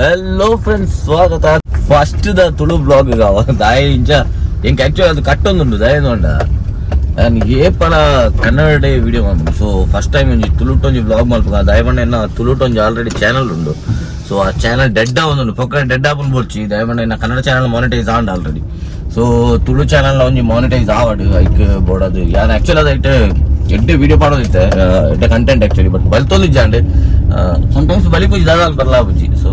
Hello friends, ಸ್ವಾಗತ. First the Tulu blog ದಾಯ ಇಂಚ ಎಂಕ್ ಆಕ್ಚುಲಿ ಅದು ಕಟ್ಟೊಂದುಂಡು ದಾಯ ನಾನು ಏಪಲ ಕನ್ನಡ ವಿಡಿಯೋ ಮಲ್ಪುನು. ಸೊ ಫಸ್ಟ್ ಟೈಮ್ ಒಂಜಿ ತುಳುಟ್ ಒಂಜಿ ಬ್ಲಾಗ್ ಮಲ್ಪುಗ. ದಾಯ ಪಂಡ ಎನ್ನ ತುಳುಟ್ ಒಂಜಿ ಆಲ್ರೆಡಿ ಚಾನಲ್ ಉಂಡು. ಸೊ ಆ ಚಾನಲ್ ಡೆಡ್ ಆವೊಂದುಂಡು, ಪೊಕ್ಕ ಡೆಡ್ ಆಪುನು ಬೋಡ್ಚಿ. ದಾಯ ಪಂಡ ಎನ್ನ ಕನ್ನಡ ಚಾನಲ್ ಮಾನಿಟೈಸ್ ಆಂಡ್ ಆಲ್ರೆಡಿ. ಸೊ ತುಳು ಚಾನಲ್ ಒಂಜಿ ಮಾನಿಟೈಸ್ ಆವಡ್, ಐಕ್ ಬೋಡದು. ಯಾನ್ ಆಕ್ಚುಲಿ ಅದು ಐಟ್ ಎಡ್ಡೆ ವಿಡಿಯೋ ಪಾಡೋದಿತ್ತೆ, ಎಡ್ಡೆ ಕಂಟೆಂಟ್ ಆಕ್ಚುಲಿ, ಬಟ್ ಬಲ್ತೊಂದಿಜ್ಜಾಂಡ್. ಸಮ್ಟೈಮ್ಸ್ ಬಲಿಪುಜಿ, ದಾದ ಬರ್ಲಾಪುಜಿ. ಸೊ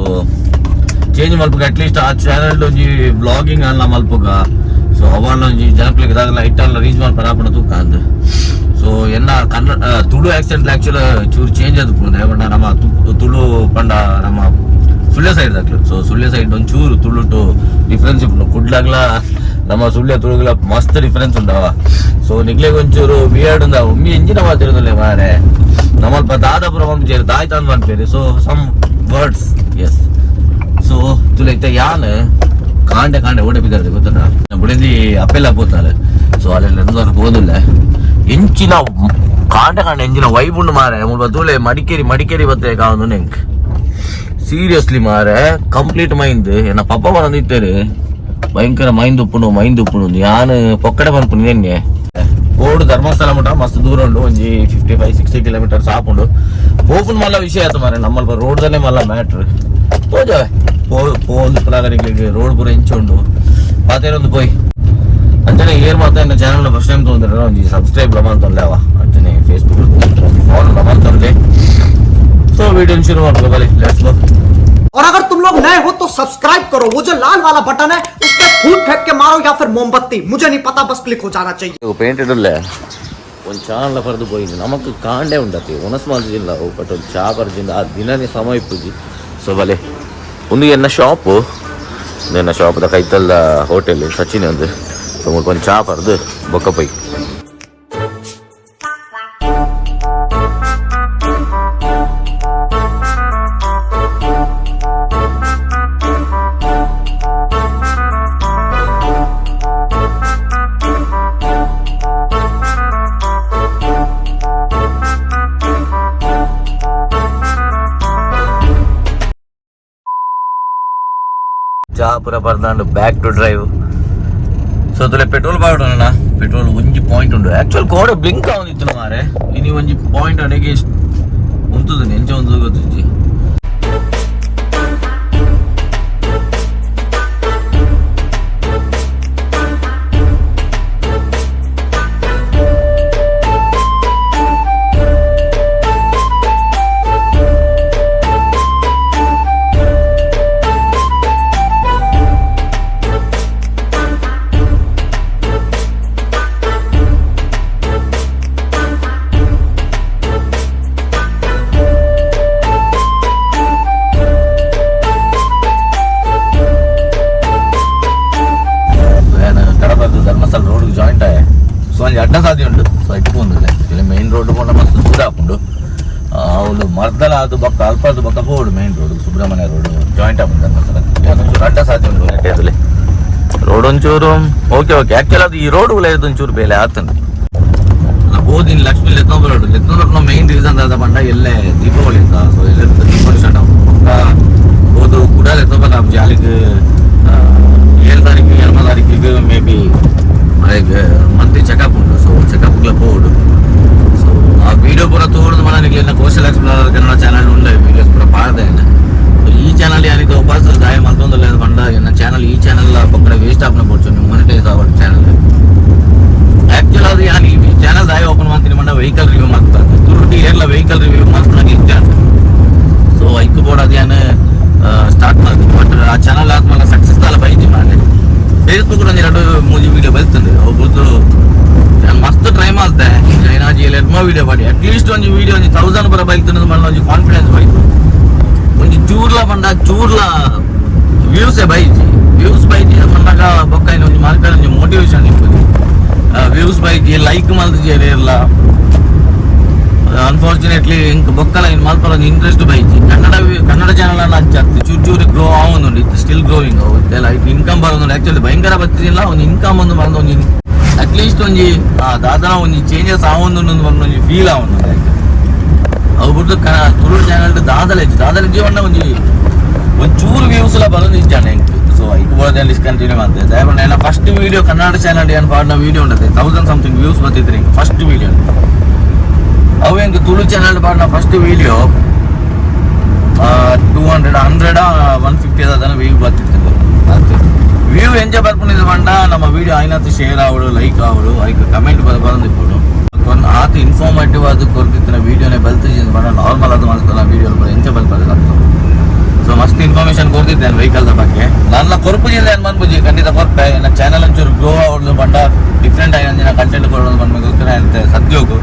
ಚೇಂಜ್ ಮಲ್ಪುಗ, ಅಟ್ಲೀಸ್ಟ್ ಆ ಚಾನಲ್ ಒಂಜಿ ಬ್ಲಾಗಿಂಗ್ ಅಲ್ಲ ಮಲ್ಪುಗ. ಸೊ ಅವನ್ನ ಒಂಜಿ ಜನಕ್ಲೆಗ್ ದಾದಲ ಇಟ್ಟಲ್ಲ ರೀಚ್ ಮಲ್ಪರ ಆಪುನ ತೂಕ ಅಂದ್. ಸೊ ಎನ್ನ ಕನ್ನಡ ತುಳು ಆಕ್ಸೆಂಟ್ ಆಕ್ಚುಲಿ ಚೂರು ಚೇಂಜ್ ಆದ್ ಪಂಡ ನಮ್ಮ ತುಳು ಪಂಡ ನಮ್ಮ ಸುಳ್ಯ ಸೈಡ್ ದಾಕ್ಲು. ಸೊ ಸುಳ್ಯ ಸೈಡ್ ಒಂದ್ ಚೂರು ತುಳುಟು ಡಿಫ್ರೆನ್ಸ್ ಇಪ್ಪುಂಡು. ಕುಡ್ಲಾಗ್ಲ ನಮ್ಮ ಸುಳ್ಯ ತುಳುಗ್ಲ ಮಸ್ತ್ ಡಿಫ್ರೆನ್ಸ್ ಉಂಡವ. ಸೊ ನಿಗ್ಲೆಗ್ ಒಂಚೂರು ವಿಯರ್ಡ್ ಉಂದ, ಒಮ್ಮೆ ಎಂಜಿನ ಮಾತಿರೋದಿಲ್ಲ ಮಾರೆ. ನಮ್ಮಲ್ಪ ದಾದಾಪುರ ಮನ್ಪುಜೆರ್, ದಾಯ್ ತಂದ್ ಮನ್ಪೇರು. So some words, yes. So ತುಲೆ ಇತ್ತೆ ಯಾನ್ ಕಾಂಡೆ ಕಾಂಡೆ ಓಡೆ ಬಿದ್ದಾರೆ ಗೊತ್ತಲ್ಲ, ಬುಡದಿ ಅಪ್ಪೆಲ್ಲ ಪೋತಾಳೆ. ಸೊ ಅಲ್ಲೆಲ್ಲ ಹೋದಿಲ್ಲ. ಎಂಚಿನ ಕಾಂಡೆ ಕಾಂಡೆ ಎಂಚಿನ ವೈಬ್ ಉಂಡು ಮಾರೆ. ಮುಲ್ಪ ತೂಲೆ, ಮಡಿಕೇರಿ ಮಡಿಕೇರಿ ಬತ್ತೆ ಕಾವೊಂದು ನೆಂಕ್. ಸೀರಿಯಸ್ಲಿ ಮಾರೆ, ಕಂಪ್ಲೀಟ್ ಮೈಂದ್. ಎನ್ನ ಪಪ್ಪ ಬಂದಿತ್ತೇರು, ಭಯಂಕರ ಮೈಂದ್ ಉಪ್ಪುಂಡು, ಮೈಂದ್ ಉಪ್ಪುಂಡು. ಯಾನ್ ಪೊಕ್ಕಡೆ ಪನ್ಪುಂಡು ನೆನ್ನೆ ಕೋಡು ಧರ್ಮಸ್ಥಳ ಮುಟ ಮಸ್ತ್ ದೂರ ಉಂಡು, ಒಂಜಿ 55-60 ಕಿಲೋಮೀಟರ್ಸ್ ಆಪುಂಡು. ಪೋಪುನ್ ಮಲ್ಲ ವಿಷಯ ಆಯ್ತು ಮಾರೆ, ನಮ್ಮಲ್ಪ ರೋಡ್ ಮಲ್ಲ ಮ್ಯಾಟ್ರ್. ಪೋಜವೆ ಪೋ ಪೋಂದು ರೋಡ್ ಪೂರ ಇಂಚ ಉಂಡು, ಪಾತೇರೊಂದು ಪೋಯ್. ಅಂಚನೆ ಏರ್ ಮಾತ ಎನ್ನ ಚಾನಲ್ ಫಸ್ಟ್ ಟೈಮ್ ತೊಂದ್ರೆ ಒಂಜಿ ಸಬ್ಸ್ಕ್ರೈಬ್ ಲಮಾಂತೊಂದು, ಅಂಚನೆ ಫೇಸ್ಬುಕ್ ಫಾಲೋ ಲಮಾಂತೊಂದೆ. ಸೊ ವಿಡಿಯೋ ಶುರು ಮಾಡ್ಕೊ ಬಲಿ, let's go. और अगर तुम लोग नए हो तो सब्सक्राइब करो, वो जो लाल वाला बटन है उस पर फूट फेंक के मारो या फिर मोमबत्ती, मुझे नहीं पता, बस क्लिक हो जाना चाहिए। ಪೇಂಟ್ ಇಡಲ್ಲ, ಒಂದು ಚಾನ್ಲ ಪರ್ದು ಪೋಯಿಂದು. ನಮಕ್ ಕಾಂಡೆ ಉಂಡತಿ ಒಣಸ್ ಮಲ್ತಿಲ್ಲ, ಬಟ್ ಒಂದು ಚಾ ಪರ್ಜಿಂದ ಆ ದಿನನೇ ಸಮಯ ಇಪ್ಪುಜಿ. ಸೊ ಬಲೆ, ಒಂದು ಎನ್ನ ಶಾಪು, ಎನ್ನ ಶಾಪ್ದ ಕೈತಲ್ದ ಹೋಟೆಲ್ ಸಚಿನ್ ಒಂದು. ಸೊ ಮುಲ್ಪ ಒಂದು ಚಾ ಪರ್ದು ಬೊಕ್ಕ ಪೋಯ್. ಚಾ ಪೂರ ಪರ್ದಾಂಡು, ಬ್ಯಾಕ್ ಟು ಡ್ರೈವ್. ಸೊ ತುಲೆ ಪೆಟ್ರೋಲ್ ಪಾಡೋಣ. ಪೆಟ್ರೋಲ್ ಒಂಜಿ ಪಾಯಿಂಟ್ ಉಂಡು. ಆಕ್ಚುಲ್ ಕೋಡೆ ಬ್ಲಿಂಕ್ ಆವೊಂದಿತ್ತು ಮಾರೆ. ಇನಿ ಒಂಜಿ ಪಾಯಿಂಟ್ ಅಡೆಗೆ ಉಂತುದು, ಎಂಚ ಉಂತುದು ಗೊತ್ತಿಜ್ಜಿ. ಕಡಬದ್ದು ಧರ್ಮಸ್ಥಳ ರೋಡ್ ಜಾಯಿಂಟ್ ಆಯ. ಸೊ ಒಂಜಿ ಅಡ್ಡ ಸಾಧ್ಯ ಉಂಟು. ಸೊ ಐಟ್ ಪೋಂದಿಲ್ಲ, ಇಲ್ಲಿ ಮೈನ್ ರೋಡ್ ಪೋಂಡ ಮಸ್ತ್ ದೂರ ಆಪುಂಡು. ಅವ್ಲು ಮರ್ದಲ ಅದು ಬೊಕ್ಕ ಅಲ್ಪದ್ದು ಬೊಕ್ಕ ಪೋಡು main road, Subrahmanya road joint ಆಪುಂಡು ಧರ್ಮಸ್ಥಳ. ಒಂಚೂರು ಅಡ್ಡ ಸಾಧ್ಯ ಉಂಟು. ನೆಟ್ಟೆದಲ್ಲಿ ರೋಡ್ ಒಂಚೂರು ಓಕೆ ಓಕೆ. ಆಕ್ಚುಲಿ ಅದು ಈ ರೋಡ್ ಒಂಚೂರು ಬೇಲೆ ಆತಂದು. ಹೋದಿನ ಲಕ್ಷ್ಮಿ ಲೆತ್ತೊಂಬ ರೋಡ್, ಲೆತ್ತೊಂಬ ಮೈನ್ ರೀಸನ್ ದಾದ ಪಂಡ ಎಲ್ಲೇ ದೀಪಾವಳಿ ಅಂತ. ಸೊ ಎಲ್ಲೇ ದೀಪಾವಳಿ ಸ್ಟಾರ್ಟ್ ಆಪುಂಡು. ಬೊಕ್ಕ ಹೋದು ಕುಡ ಲೆತ್ತೊಂಬ ಜಾಲಿಗ್ 7 ತಾರೀಕು 8 ತಾರೀಕಿಗೆ may be like monthly checkup ಉಂಟು. ಸೊ ಚೆಕಪ್ಗ್ಲ ಪೋಡು. ಸೊ ಆ ವಿಡಿಯೋ ಪೂರ ತೋರ್ದು ಮನ ನಿಕ್ಲೆನ ಕೋಶಲ್ ಎಕ್ಸ್ಪ್ಲೋರರ್ ಕನ್ನಡ ಚಾನಲ್ ಉಂಡು, ವೀಡಿಯೋಸ್ ಪೂರ ಪಾಡ್ದೆ. ಸೊ ಈ ಚಾನಲ್ ಯಾನಿತ ಉಪಾಸ ದಾಯ ಮಲ್ತೊಂದುಲ್ಲ ಪಂಡ ಎನ್ನ ಚಾನಲ್ ಈ ಚಾನಲ್ ಪಕ್ಕಡ ವೇಸ್ಟ್ ಆಪುನ ಬೋಡ್ಚು, ನೀವು ಮೊನಿಟೈಸ್ ಆವಡ್ ಚಾನಲ್. ಆಕ್ಚುಲ್ ಅದು ಯಾನ್ ಈ ಚಾನಲ್ ದಾಯ ಓಪನ್ ಮಾಡ್ತೀನಿ ಪಂಡ ವೆಹಿಕಲ್ ರಿವ್ಯೂ ಮಾಡ್ತಾರೆ. ತುರುಟಿ ಏರ್ಲ ವೆಹಿಕಲ್ ರಿವ್ಯೂ ಮಲ್ಪುನಾಗ ಇಜ್ಜ. ಸೊ ಐಕ್ ಬೋರ್ಡ್ ಅದು ಯಾನ್ ಸ್ಟಾರ್ಟ್ ಮಾಡ್ತೀನಿ, ಬಟ್ ಆ ಚಾನಲ್ ಆದ್ಮೇಲೆ ಸಕ್ಸಸ್ ದಾಲ ಬೈಜಿ ಮಾರೆ. ಫೇಸ್ಬುಕ್ ಒಂಜಿ ಎರಡು ಮೂಜಿ ವಿಡಿಯೋ ಬಲ್ತುಂಡು. ಅವು ಬುದ್ದು ಯಾನ್ ಮಸ್ತ್ ಟ್ರೈ ಮಾಡ್ತೆ. ಜೈನಾಜಿ ಎಡ್ಮ ವಿಡಿಯೋ ಪಾಡಿ, ಅಟ್ಲೀಸ್ಟ್ ಒಂಜಿ ವಿಡಿಯೋ ಒಂಜಿ 1000 ಪೂರ ಬೈಲ್ತುಂಡು ಮಲ್ಲ ಒಂಜಿ ಕಾನ್ಫಿಡೆನ್ಸ್ ಬೈತು. ಒಂಜಿ ಚೂರ್ಲ ಪಂಡ ಚೂರ್ಲ ವ್ಯೂಸೇ ಬೈಜಿ. ವ್ಯೂಸ್ ಬೈಜಿ ಪಂಡಾಗ ಬೊಕ್ಕ ಒಂಜಿ ಮಾರ್ಕೆಟ್ ಒಂಜಿ ಮೋಟಿವೇಶನ್ ಇಪ್ಪುಜಿ. ವ್ಯೂಸ್ ಬೈಜಿ, ಲೈಕ್ ಮಲ್ತಿಜೆರ್ ಏರ್ಲ. ಅನ್ಫಾರ್ಚುನೇಟ್ಲಿ ಇಂಕ್ ಬೊಕ್ಕಲ ಇನ್ ಮಲ್ಪರ ಒಂಜಿ ಇಂಟ್ರೆಸ್ಟ್ ಬೈಜಿ. ಕನ್ನಡ ಕನ್ನಡ ಚಾನಲ್ ಅನ್ನ ಅಂಚ ಚೂರು ಚೂರು ಗ್ರೋ ಆವೊಂದುಂಡು. ಇತ್ತು ಸ್ಟಿಲ್ ಗ್ರೋಯಿಂಗ್. ಲೈಕ್ ಇನ್ಕಮ್ ಬರೋದುಂಡು. ಆಕ್ಚುಲಿ ಭಯಂಕರ ಬತ್ತಿಲ್ಲ, ಒಂಜಿ ಇನ್ಕಮ್ ಒಂದು ಬಂದು ಒಂಜಿ ಅಟ್ಲೀಸ್ಟ್ ಒಂಜಿ ದಾದನ ಒಂಜಿ ಚೇಂಜಸ್ ಆವೊಂದುಂಡು ಒಂದು ಒಂಜಿ ಫೀಲ್ ಆವೊಂದುಂಡು. ಅವು ಬಿಟ್ಟು ತುಳು ಚಾನಲ್ ದಾದಲ ಹೆಜ್ಜೆ ದಾದಲ ಹೆಜ್ಜೆ ಒಂಜಿ ಒಂಚೂರು ವ್ಯೂಸ್ ಎಲ್ಲ ಬರೋದು ಇದ್ದಾನೆ ಎಂಕ್. ಸೊ ಐಕ್ ಬೋದ ಡಿಸ್ಕಂಟಿನ್ಯೂ ಮಾಡ್ತೆ. ದಯಪಂಡ ಏನ first video Kannada channel ಏನು ಪಾಡಿನ ವೀಡಿಯೋ ಉಂಟದೆ 1000 ಸಮಥಿಂಗ್ ವ್ಯೂಸ್ ಬರ್ತಿದ್ರಿ ಫಸ್ಟ್ ವೀಡಿಯೋ. ಅವು ಎಂಕ್ ತುಳು ಚಾನಲ್ ಪಾಡಿನ ಫಸ್ಟ್ ವೀಡಿಯೋ 200 100 150 ಅದನ್ನ ವ್ಯೂ ಬರ್ತಿತ್ತು. ವ್ಯೂ ಎಂಜ ಬರ್ಪುನಿದ ಪಂಡ ನಮ್ಮ ವೀಡಿಯೋ ಆಯ್ನತ್ ಶೇರ್ ಆವಡು, ಲೈಕ್ ಆವಡು, ಐಕ್ ಕಮೆಂಟ್ ಬಂದಿಪ್ಪುಡು. ಆತ ಇನ್ಫಾರ್ಮೇಟಿವ್ ಆದ ಕೊರ್ತಿತ್ತಿನ ವೀಡಿಯೋನೇ ಬಲ್ತಿಜಿ ಪಂಡ ನಾರ್ಮಲ್ ಅದು ಮಲ್ತನ ವೀಡಿಯೋ ಎಂಚ ಬಲ್ಪದ. ಸೊ ಮಸ್ತ್ ಇನ್ಫಾರ್ಮೇಶನ್ ಕೊರ್ತಿದ್ದೇನೆ ವೆಹಿಕಲ್ ಬಗ್ಗೆ. ನನ್ನ ಕೊರ್ಪು ಜಿಲ್ಲೆ ಮನ್ಪುಜಿ ಖಂಡಿತ ಕೊರ್ಪೆ. ನನ್ನ ಚಾನಲ್ ಒಂಚೂರು ಗ್ರೋ ಆವಡ್ದು ಪಂಡ ಡಿಫ್ರೆಂಟ್ ಆಗಿ ಒಂದಿನ ಕಂಟೆಂಟ್ ಕೊಡೋದು ಬಂದ್ಬೇಕು ಅಂತ ಸದ್ಯೋಗು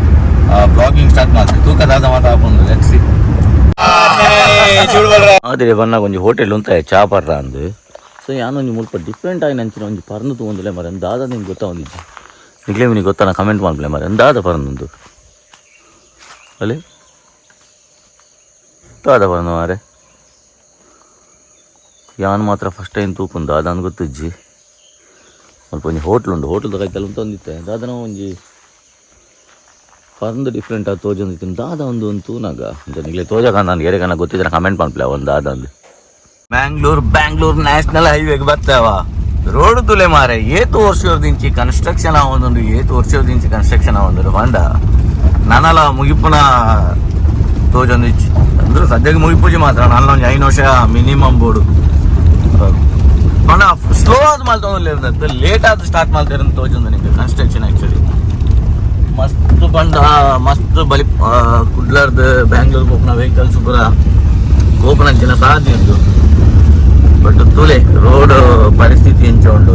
ಬ್ಲಾಗಿಂಗ್ ಸ್ಟಾರ್ಟ್ ಮಾಡ್ತೀನಿ. ತೂಕದಾದ ಮಾತಾಕೊಂಡು let's. ಆದರೆ ಬಣ್ಣ ಒಂಜಿ ಹೋಟೆಲ್ ಉಂತ ಚಾ ಪರ್ರ ಅಂದು. ಸೊ ಯಾನೊಂಜಿ ಮುಲ್ಪ ಡಿಫ್ರೆಂಟ್ ಆಗಿ ನಂಚಿನ ಒಂಜಿ ಪರ್ನು ತೂವೊಂದುಲೆ ಮರೆ. ದಾದ ನಿಂಗೆ ಗೊತ್ತಾ ಒಂದಿಜ್ಜಿ? ನಿಕ್ಲೆ ನಿಮಗೆ ಗೊತ್ತಾನ? ಕಮೆಂಟ್ ಮಾಡ್ಲೆ ಮರೆ. ದಾದ ಪರ್ನುಂದು ಅಲ್ಲಿ? ದಾದ ಪರ್ನು ಮಾರೆ? ಯಾನ್ ಮಾತ್ರ ಫಸ್ಟ್ ಟೈಮ್ ತೂಪುಂದು. ದಾದ ಗೊತ್ತಿಜ್ಜಿ. ಸ್ವಲ್ಪ ಒಂಜಿ ಹೋಟ್ಲ್ ಉಂಡು, ಹೋಟೆಲ್ ಕೈತಲ್ ಒಂದಿತ್ತೆ. ದಾದನ ಒಂಜಿ ಪರ್ಂದು ಡಿಫ್ರೆಂಟ್ ಆಗಿ ತೋಜೊಂದಿತ್ತು. ದಾದ ಒಂದು ಒಂದು ತೂನಾಗ ನಿಗ್ಲೆ ತೋಜಕ. ನಾನು ಏರೆಗನ ಗೊತ್ತಿದ್ರೆ ಕಮೆಂಟ್ ಮಾಡ್ಪ್ಲೆ ಒಂದು ದಾದ ಒಂದು. ಬ್ಯಾಂಗ್ಳೂರ್ ಬ್ಯಾಂಗ್ಳೂರ್ ನ್ಯಾಷನಲ್ ಹೈವೇಗೆ ಬರ್ತಾವ. ರೋಡ್ ತುಲೆ ಮಾರೆ, ಏತು ವರ್ಷದಿಂಚಿ ಕನ್ಸ್ಟ್ರಕ್ಷನ್ ಆವೊಂದುಂಡು, ಏತು ವರ್ಷದಿಂಚಿ ಕನ್ಸ್ಟ್ರಕ್ಷನ್ ಆವೊಂದುಂಡು ಪಂಡ ನನಲ ಮುಗಿಪುನ ತೋಜೊಂದಿಚ್ಚಿ. ಅಂದ್ರೆ ಸದ್ಯಕ್ಕೆ ಮುಗಿಪೂಜೆ ಮಾತ್ರ ನನ್ನ ಒಂಜಿ 5 ವರ್ಷ ಮಿನಿಮಮ್ ಬೋಡು. ಪಂಡ ಸ್ಲೋ ಆದ್ ಮಲ್ತೊಂದು, ಲೇಟ್ ಆದ್ ಸ್ಟಾರ್ಟ್ ಮಾಡ್ತಾರೆ ತೋಜೊಂದು ನಿಂಗೆ ಕನ್ಸ್ಟ್ರಕ್ಷನ್. ಆಕ್ಚುಲಿ ಮಸ್ತ್ ಪಂಡ ಮಸ್ತ್ ಬಲಿ. ಕುಡ್ಲರ್ದು ಬ್ಯಾಂಗ್ಳೂರ್ ಪೋಪುನ ವೆಹಿಕಲ್ಸ್ ಪೂರ ಪೋಪುನಂಚಿನ ಸಾಧ್ಯ ಉಂಟು. ಬಟ್ ತುಲೆ ರೋಡ್ ಪರಿಸ್ಥಿತಿ ಎಂಚ ಉಂಡು.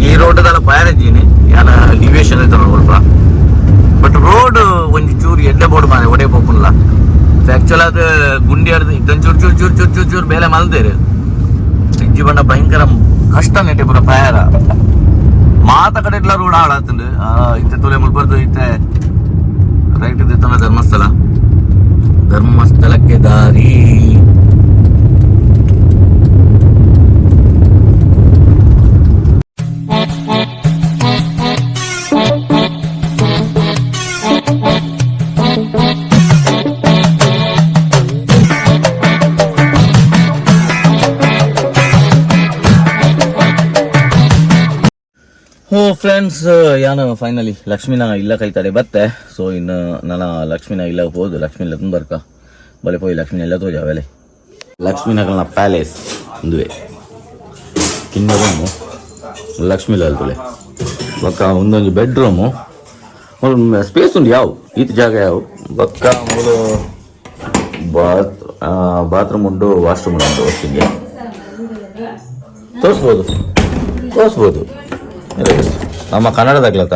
ಈ ರೋಡ್ ದಲ ಪಯಾರಿದ್ದೀನಿ ಯಾನ ಡಿವಿಯೇಷನ್ ಇತ್ತು ಸ್ವಲ್ಪ. ಬಟ್ ರೋಡ್ ಒಂಜಿ ಚೂರು ಎಡ್ಡೆ ಬೋರ್ಡ್ ಮಾರೆ ಒಡೆ ಪೋಪುನ್ಲ. ಆಕ್ಚುಲ್ ಅದು ಗುಂಡಿ ಅರ್ದು ಇದೊಂದು ಚೂರು ಚೂರು ಚೂರು ಚೂರು ಚೂರು ಚೂರು ಬೇಲೆ ಮಲ್ದೇರು. ಇಜ್ಜಿ ಬಂಡ ಭಯಂಕರ ಕಷ್ಟ ನೆಟ್ಟೆ ಪೂರ ಪಯಾರ. ಮಾತ ಕಡೆ ಇట్లా ರೋಡ್ ಹಾಳಾತಂಡು. ಇತ್ತೆ ತುಲೆ ಮುಲ್ಪರ್ದು ಇತ್ತೆ ರೈಟ್ ಇದ್ದಿತ್ತಂದ್ರೆ ಧರ್ಮಸ್ಥಳ, ಧರ್ಮಸ್ಥಳಕ್ಕೆ ದಾರಿ. ಹೋ ಫ್ರೆಂಡ್ಸ್, ಯಾನು ಫೈನಲಿ ಲಕ್ಷ್ಮಿನ ಇಲ್ಲ ಕೈತಾರೆ ಬತ್ತೆ. ಸೊ ಇನ್ನು ನನ್ನ ಲಕ್ಷ್ಮಿನ ಇಲ್ಲ ಹೋದು ಲಕ್ಷ್ಮಿ ಇಲ್ಲ ಬರ್ಕ ಬಲೆ ಪೋಯಿ ಲಕ್ಷ್ಮಿನ ಎಲ್ಲ ತೋಜಾವೆಲೆ. ಲಕ್ಷ್ಮೀನಗಲ್ನ ಪ್ಯಾಲೇಸ್ ಒಂದುವೆ ಕಿನ್ನ ರೂಮು ಲಕ್ಷ್ಮೀ ಲಾಲ್. ಬೊಕ್ಕ ಒಂದೊಂದು ಬೆಡ್ರೂಮು ಸ್ಪೇಸ್ ಉಂಟು. ಯಾವ ಈತ ಜಾಗ ಯಾವ. ಬೊಕ್ಕ ಮೂಲು ಬಾತ್ ಬಾತ್ರೂಮ್ ಉಂಟು, ವಾಶ್ರೂಮ್ ಉಂಟು. ಒಟ್ಟಿಗೆ ತೋರಿಸ್ಬೋದು, ತೋರಿಸ್ಬೋದು. ನಮ್ಮ ಕನ್ನಡದಾಗ್ಲತ್ತ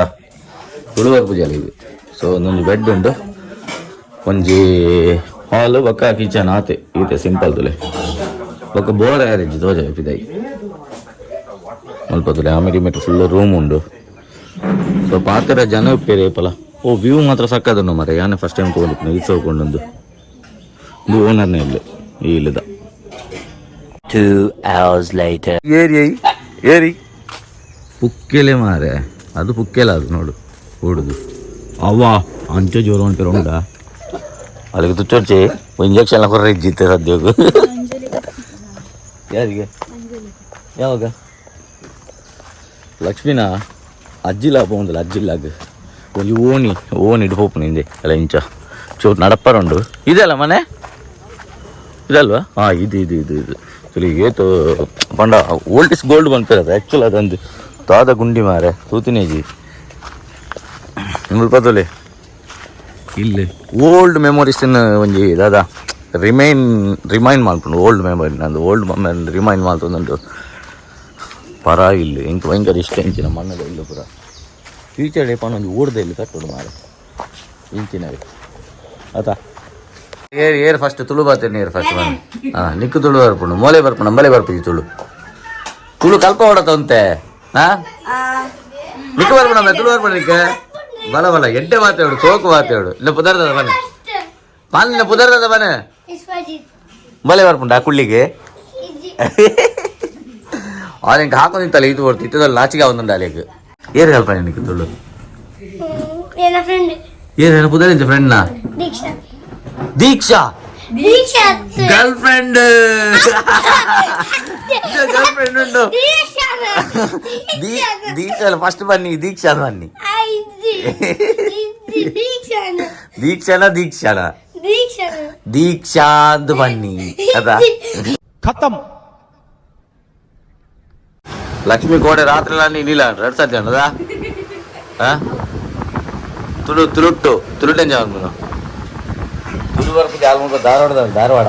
ತುಳುವರ್ ಪೂಜೆ ಇದು. ಸೊ ಒಂದೊಂದು ಬೆಡ್ ಉಂಟು, ಒಂಜಿ ಹಾಲ್, ಬೊಕ್ಕ ಕಿಚನ್ ಆತೆ. ಈತೆ ಸಿಂಪಲ್ ತುಲೆ. ಬೊಕ್ಕ ಬೋರ್ ಯಾರಿಜ್ಜಿ ತೋಜ ಪಿದೈ ಮುಲ್ಪ ತುಲೆ. ಆಮೇಲೆ ಮಿಟ್ಟು ಫುಲ್ ರೂಮ್ ಉಂಡು. ಸೊ ಪಾತೆರ ಜನ ಉಪ್ಪೇರೆ ಪಲ. ಓ ವ್ಯೂ ಮಾತ್ರ ಸಕ್ಕದುಂಡು ಮರೆ. ಯಾನೆ ಫಸ್ಟ್ ಟೈಮ್ ತಗೊಂಡು ಈ ತಗೊಂಡೊಂದು. ಇದು ಓನರ್ನೇ ಇಲ್ಲಿ ಈ ಇಲ್ಲದ. 2 hours later. ಏರಿ ಏರಿ ಪುಕ್ಕೆಲೆ ಮಾರೆ. ಅದು ಪುಕ್ಕೆಲ ಅದು ನೋಡು ಓಡುದು. ಅವ್ವ ಅಂಚೆ ಜೋರು ಉಂಟು ಉಂಡ. ಅಲ್ಲಿಗೆ ತುಚ್ಚೊಡ್ಚಿ ಇಂಜೆಕ್ಷನ್ ಕೊರ್ರೆ ಇಜ್ಜಿತ್ತೆ ಸದ್ಯಕ್ಕೂ. ಯಾರಿಗೆ ಯಾವಾಗ ಲಕ್ಷ್ಮಿನ ಅಜ್ಜಿಲ ಪೋಂದಿಲ್ಲ. ಅಜ್ಜಿಲ್ಲಾಗ ಒಂಜಿ ಓಣಿ ಓಣಿ ಇಡು ಪೋಪುನ ಹಿಂದೆ ಅಲ್ಲ. ಇಂಚ ಚೂರು ನಡಪ್ಪರ ಉಂಡು. ಇದೆಲ್ಲ ಮನೆ ಇದಲ್ವಾ? ಹಾಂ, ಇದು ಇದು ಇದು ಇದು ಆಕ್ಚುಲಿ ಏತು ಪಂಡ old is gold ಬಂತಿರೋದು actually. ಅದೊಂದು ದಾದ ಗುಂಡಿ ಮಾರೆ ತೂತಿನೇಜಿ ಮುಲ್ಪದೊಲೆ. ಇಲ್ಲಿ ಓಲ್ಡ್ ಮೆಮೊರೀಸ್ ಒಂಜಿ ದಾದ ರಿಮೈನ್ ರಿಮೈಂಡ್ ಮಾಡ್ಕೊಂಡು ಓಲ್ಡ್ ಮೆಮೊರಿ, ನಂದು old memory remind ಮಾಡ್ತೊಂದುಂಟು. ಪರ ಇಲ್ಲಿ ಎಂಕ್ ಭಯಂಕರ ಇಷ್ಟ ಇಂಚಿನ ಮಣ್ಣದ ಇಲ್ಲ ಪೂರ. ಫ್ಯೂಚರ್ ಡೇ ಪಂಡ ಒಂಜಿ ಓಡ್ದ ಇಲ್ಲಿ ಕಟ್ಟೋಡು ಮಾರೆ ಇಂಚಿನವೇ ಆತಾ. ಏರ್ ಏರ್ ಫಸ್ಟ್ ತುಳು ಬಾತೇನೆ. ಏರ್ ಫಸ್ಟ್ ಬನ್ನಿ. ಹಾಂ, ನಿಕ್ಕು ತುಳು ಬರ್ಪುಂಡು, ಮೋಲೆ ಬರ್ಪುಂಡು, ಅಂಬಲೆ ಬರ್ಪುಜಿ. ತುಳು ತುಳು ಕಲ್ಪ ಹೊಡತಂತೆ. ಹಾ, ನಿಕ್ಕು ಬರ್ಪುಂಡು ತುಳು ಬರ್ಪುಂಡು ನಿಕ್ಕ. ಬಲ ಬಲ ಎಡ್ಡೆ ಮಾತಾಡು, ಸೋಕು ಮಾತಾಡು. ಇಲ್ಲ ಪುದರ್ದ ಬನ್ನಿ ಪಾಲಿನ ಪುದರ್ದ ಬನ್ನಿ. ಬಲೆ ಬರ್ಪುಂಡ ಕುಳ್ಳಿಗೆ ಆಲೆಂಕ ಹಾಕೊಂಡು ಇದು ಬರ್ತು ಇತ್ತದಲ್ಲಿ ನಾಚಿಗೆ ಒಂದುಂಡು ಅಲೆಗ್. ಏರು ಕಲ್ಪ ನಿಕ್ಕು ತುಳು? ನನ್ನ ಫ್ರೆಂಡ್. ಏರು ಪುದರ್? ಫ್ರೆಂಡ್ನಾ? ದೀಕ್ಷಾ. ದೀಕ್ಷಾ. ದೀಕ್ಷಾ. ಗರ್ಲ್ ಫ್ರೆಂಡ್, ಗರ್ಲ್ ಫ್ರೆಂಡ್ ಉಂಡು. ದೀಕ್ಷಾ ಫಸ್ಟ್ ಬನ್ನಿ, ದೀಕ್ಷಾ ಬನ್ನಿ. ದೀಕ್ಷಾನ, ದೀಕ್ಷಾನ, ದೀಕ್ಷಾ ಅಂತ ಬನ್ನಿ ಅದ. खत्म. ಲಕ್ಷ್ಮಿ ಕೋಡೆ ರಾತ್ರಿ ನೀಲ ರಡ್ ಸತ್ಯ ಉಂಡದ. ತುಳು ತುಳುಟ್ಟು ತುಳುಟೆಂಜ. ತುಳು ಬರ್ಪುಜಿ ಆಲ್ಮೋಸ್ಟ್. ಧಾರವಾಡದ, ಧಾರವಾಡ.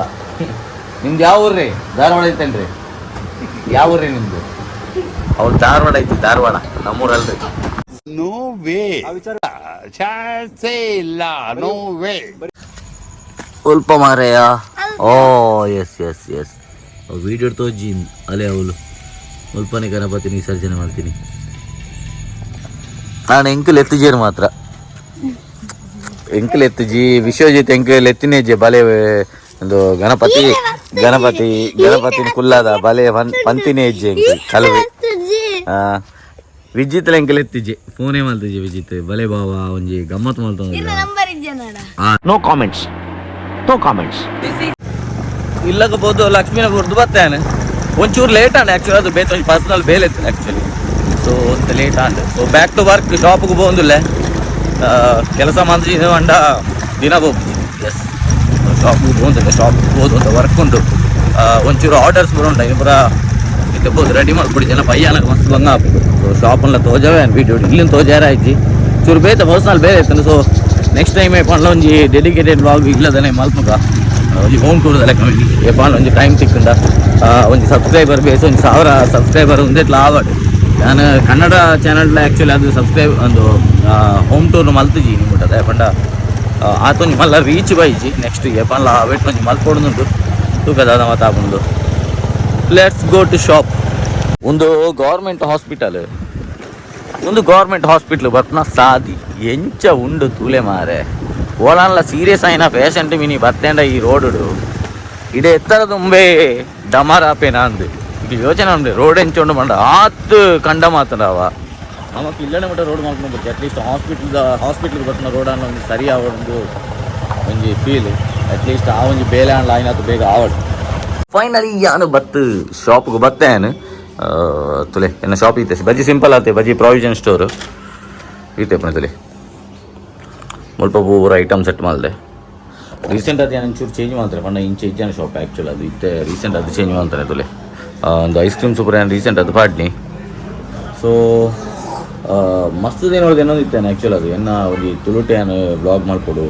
ನಿಮ್ದು ಯಾವ ಊರ್ರಿ? ಧಾರವಾಡ ಐತೇನ್ರಿ? ಯಾವ ಊರ್ರಿ ನಿಮ್ದು? ಅವ್ರು ಧಾರವಾಡ ಐತಿ, ಧಾರವಾಡ ನಮ್ಮೂರಲ್ರಿ. No way. ಚಾನ್ಸೇ ಇಲ್ಲ, ನೋ ವೇ. ಉಲ್ಪ ಮಾರೆಯ. ಓ ಎಸ್ ಎಸ್ ಎಸ್, ವಿಡಿಯೋ ತೋಜಿ ಅಲೆ. ಅವಳು ಉಲ್ಪನೆ ಗಣಪತಿನ ವಿಸರ್ಜನೆ ಮಾಡ್ತೀನಿ ನಾನು. ಎಂಕಲ್ ಎತ್ತಿಜೇರು ಮಾತ್ರ, ಎಂಕಲ್ ಎತ್ತಿಜಿ. ವಿಶ್ವಜಿತ್ ಎಂಕಲ್ ಎತ್ತಿನೇಜೆ. ಬಲೆ ಒಂದು ಗಣಪತಿ, ಗಣಪತಿ, ಗಣಪತಿನ ಕುಲ್ಲದ ಬಲೆ ಪಂತಿನೇ ಹೆಜ್ಜೆ ಎಂಕಲ್ ಕಲವೆ. ಆ ವಿಜಿತ್ ಎಂಕಲ್ ಎತ್ತಿಜೆ, ಫೋನೇ ಮಲ್ತಿಜೆ ವಿಜಿತ್. ಬಲೆ ಬಾವ, ಒಂಜಿ ಗಮ್ಮತ್ ಮಲ್ತೊಂದಿಲ್ಲ. ನಂಬರ್ ಇದ್ಯಾ? No comments, no comments. ಇಲ್ಲಕ ಬೋದು ಲಕ್ಷ್ಮೀನ ಗುರ್ದು ಬರ್ತೇನೆ. ಒಂಚೂರು ಲೇಟ್ ಆಂಡ್ ಆ್ಯಕ್ಚುಲಿ ಅದು ಬೇತ ಒಂಜಿ ಪರ್ಸನಲ್ ಬೇಲೆ ಇತ್ತು ಆ್ಯಕ್ಚುಲಿ. ಸೊ ಒಂತ late and so back to work. ಶಾಪ್ಗೆ ಪೋಂದುಲ್ಲೆ. ಕೆಲಸ ಮಂದಿ ಅಂಡ ದಿನ ಹೋಗ್ತೀನಿ. ಎಸ್, ಶಾಪ್ಗೆ ಪೋಂದಿಲ್ಲ, ಶಾಪ್ಗೆ ಹೋದು ಅಂತ ವರ್ಕ್ ಉಂಟು. ಒಂಚೂರು ಆರ್ಡರ್ಸ್ ಬರೋಂಟ ಇನ್ನು ಪೂರ ಇತ್ತೆ ಬೋದು ರೆಡಿ ಮಾಡ್ಬಿಡಿ. ಜನ ಪಯ್ಯಾನಕ ಮಸ್ತ್ ಬಂಗ ಆಪುಂಡು. ಸೊ ಶಾಪನ್ಲ ತೋಜವೇ ವೀಡಿಯೋ ಇಲ್ಲಿಂದ ತೋಜಾರ ಆಯ್ತು. ಚೂರು ಬೇತ ಪರ್ಸನಲ್ ಬೇರೆ ಇತ್ತು. ಸೊ ನೆಕ್ಸ್ಟ್ ಟೈಮ್ ಪಂಡ್ಲ ಒಂಜಿ ಡೆಡಿಕೇಟೆಡ್ ವ್ಲಾಗ್ ಇಲ್ಲದನೆ ಮಲ್ಪುಗ. ಒಂಜಿ ಹೋಮ್ ಟೂರ್ ಲೆಕ್ಕ ಏಪಾಂಡ ಒಂಜಿ ಟೈಮ್ ತಿಕ್ಕಂಡ. ಒಂಜಿ ಸಬ್ಸ್ಕ್ರೈಬರ್ ಬೇಸ್ 1000 ಸಬ್ಸ್ಕ್ರೈಬರ್ ಒಂದೆಟ್ಲ ಆವಡ್. ನಾನು ಕನ್ನಡ ಚಾನಲ್ ಆ್ಯಕ್ಚುಲಿ ಅದು ಸಬ್ಸ್ಕ್ರೈಬ್ ಒಂದು ಹೋಮ್ ಟೂರ್ ಮಲ್ತಿಜಿ ನಿಮ್ಮುಟದ ಪಂಡ ಆತೊಂಜಿ ಮಲ್ಲ ರೀಚ್ ಬೈಜಿ. ನೆಕ್ಸ್ಟ್ ಏಪಾನ್ಲ ವೇಟ್ ಒಂಜಿ ಮಲ್ಪೊಡುಂದು ತೂಕದ ಮಾತಾಪುಂಡು. Let's go to shop. ಒಂದು ಗೌರ್ಮೆಂಟ್ ಹಾಸ್ಪಿಟಲ್, ಒಂದು ಗೌರ್ಮೆಂಟ್ ಹಾಸ್ಪಿಟ್ಲ್ ಬರ್ಪುನ ಸಾದಿ ಎಂಚ ಉಂಡು ತೂಲೆ ಮಾರೆ. ಓಲಾನ್ಲ ಸೀರಿಯಸ್ ಆಯಿನ ಪೇಷಂಟ್ ಮಿನಿ ಬತ್ತೇಂಡ ಈ ರೋಡುಡು ಇಡೆ ಎತ್ತರ ತುಂಬೆ ಡಮಾರ್ ಆಪೇನ ಅಂದು ಇದು ಯೋಚನೆ ಉಂಡು. ರೋಡ್ ಎಂಚ ಉಂಡು ಮಂಡ ಆತ್ ಕಂಡ ಮಾತಡವ. ನಮಕ್ ಇಲ್ಲನೆ ಮಟ್ಟ ರೋಡ್ ಮಾಡ್ಕೊಂಡು ಬರ್ತೀವಿ. ಅಟ್ಲೀಸ್ಟ್ ಹಾಸ್ಪಿಟ್ಲ್ ಹಾಸ್ಪಿಟ್ಲ್ಗೆ ಬರ್ತಿನ ರೋಡ್ ಅನ್ನ ಒಂದು ಸರಿ ಆವೊಂದು ಒಂಜಿ ಫೀಲ್. ಅಟ್ಲೀಸ್ಟ್ ಆ ಒಂಜಿ ಬೇಲೆ ಆಂಡ್ಲ ಆಯ್ನಾತು ಬೇಗ ಆವಡ್. ಫೈನಲಿ ಯಾನು ಬತ್ತು ಶಾಪ್ಗೆ ಬತ್ತೇನು. ತುಲೆ ಎನ್ನ ಶಾಪ್ ಇತ್ತೆ ಬಜ್ಜಿ ಸಿಂಪಲ್ ಆತೆ, ಬಜ್ಜಿ ಪ್ರಾವಿಷನ್ ಸ್ಟೋರ್ ಇತ್ತೆ ಪುನ ತುಲೆ. ಮುಲ್ಪ ಪೂರ ಐಟಮ್ ಸೆಟ್ ಮಲ್ದೆ. ರೀಸೆಂಟ್ ಅದು ಒಂಚೂರು ಚೇಂಜ್ ಮಾಡ್ತಾರೆ ಪಂಡ ಇಂಚೆ ಇಜ್ಜಾನ ಶಾಪ್ ಆ್ಯಕ್ಚುಲಿ ಅದು ಇತ್ತೆ ರೀಸೆಂಟ್ ಅದು ಚೇಂಜ್ ಮಾಡ್ತಾರೆ ತುಲೆ. ಒಂದು ಐಸ್ ಕ್ರೀಮ್ ಸೂಪರ್ ಏನು ರೀಸೆಂಟ್ ಅದು ಪಾಡ್ನಿ. ಸೊ ಮಸ್ತ್ ದಿನ ಏನೊಂದು ಇತ್ತೇನೆ ಆ್ಯಕ್ಚುಲಿ ಅದು ಎನ್ನ ಒಂಜಿ ತುಳುಟೆ ಬ್ಲಾಗ್ ಮಲ್ಪೊಡು,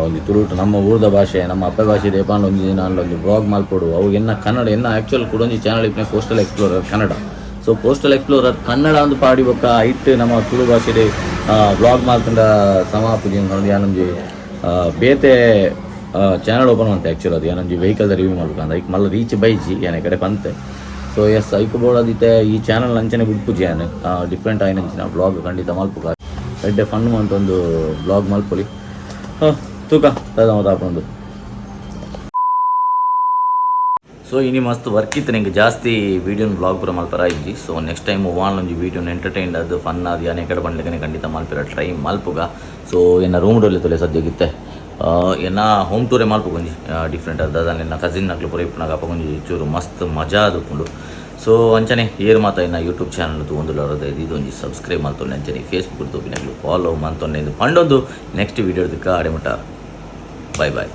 ಒಂಜಿ ತುಳುಟು ನಮ್ಮ ಊರ್ದ ಭಾಷೆ, ನಮ್ಮ ಅಪ್ಪೆ ಭಾಷೆ ದೇಪಾಂಡ ಒಂಜಿ ದಿನ ಒಂಜಿ ಬ್ಲಾಗ್ ಮಲ್ಪೊಡು. ಅವು ಎನ್ನ ಕನ್ನಡ ಎನ್ನ ಆ್ಯಕ್ಚುಲ್ ಕೂಡ ಒಂಜಿ ಚಾನಲ್ ಇಪ್ಪನೆ ಕೋಸ್ಟಲ್ ಎಕ್ಸ್ಪ್ಲೋರರ್ ಕನ್ನಡ. ಸೊ ಕೋಸ್ಟಲ್ ಎಕ್ಸ್ಪ್ಲೋರರ್ ಕನ್ನಡ ಒಂದು ಪಾಡಿ ಬೊಕ್ಕ ಐಟ್ ನಮ್ಮ ತುಳು ಭಾಷೆಡೆ ಬ್ಲಾಗ್ ಮಲ್ತಂಡ ಸಮಾಪುಜಿ ಒಂದು ಯಾನೊಂಜಿ ಬೇತೆ ಚಾನಲ್ ಓಪನ್ ಮಂತೆ. ಆ್ಯಕ್ಚುಲ್ ಅದು ಏನೊಂಜಿ ವೆಹಿಕಲ್ ರಿವ್ಯೂ ಮಾಡ್ಬೇಕು ಐಕ್ ಮಲ್ಲ ರೀಚ್ ಬೈಜಿ ಏನೇ ಕಡೆ ಪಂತೆ. ಸೊ ಎಸ್, ಐಕ್ ಬೋಡದಿತ್ತೆ ಈ ಚಾನಲ್ ಅಂಚನೆ ಬುಡ್ಪುಜಿ. ಯಾನ್ ಡಿಫ್ರೆಂಟ್ ಆಯ್ನಂಚಿನ ಬ್ಲಾಗ್ ಖಂಡಿತ ಮಲ್ಪುಗ. ಎಡ್ಡೆ ಫನ್ ಅಂತ ಒಂದು ಬ್ಲಾಗ್ ಮಲ್ಪೊಲಿ. ತೂಕ ದಾದ ಮತ್ತಾಪುಂಡು. ಸೊ ಇನಿ ಮಸ್ತ್ ವರ್ಕ್ ಇತ್ತು ನಿಂಗೆ, ಜಾಸ್ತಿ ವೀಡಿಯೋನ ಬ್ಲಾಗ್ ಪೂರ ಮಲ್ಪರ ಇಜ್ಜಿ. ಸೊ ನೆಕ್ಸ್ಟ್ ಟೈಮ್ ವಾನ್ ಒಂಜಿ ವೀಡಿಯೋನ ಎಂಟರ್ಟೈನ್ ಅದು ಫನ್ ಅದು ಯಾನೆ ಕಡೆ ಪಂಡ್ಲಿಕ್ಕನೆ ಖಂಡಿತ ಮಲ್ಪಿರ ಟ್ರೈ ಮಲ್ಪುಗ. ಸೊ ಎನ್ನ ರೂಮ್ ಡೋಲೆ ತೊಲೆ ಸದ್ಯಗಿತ್ತೆ. ಎನ್ನ ಹೋಮ್ ಟೂರೇ ಮಲ್ಪುಗ ಒಂಜಿ ಡಿಫ್ರೆಂಟ್ ಅದು. ದಾದ ಎನ್ನ ಕಸಿನ್ ನಕ್ಲು ಪೂರ ಇಪ್ಪುನಾಗ ಅಪ್ಪ ಒಂಜಿ ಚೂರು ಮಸ್ತ್ ಮಜಾ ಆದುಪ್ಪುಂಡು. ಸೊ ಅಂಚನೆ ಏರ್ ಮಾತ ಇನ್ನ ಯೂಟ್ಯೂಬ್ ಚಾನಲ್ ತೂವೊಂದುಲ್ಲರ್ ಇದೊಂಜಿ ಸಬ್ಸ್ಕ್ರೈಬ್ ಮಲ್ತೊಂಡೆ. ಅಂಚನೆ ಫೇಸ್ಬುಕ್ ತೂಪಿನಕ್ಲು ಫಾಲೋ ಮಲ್ತೊಂಡೆ. ಇದು ಪಂಡೊಂದು ನೆಕ್ಸ್ಟ್ ವೀಡಿಯೋ ಅಡೆ ಮುಟ್ಟ ಬಾಯ್ ಬಾಯ್.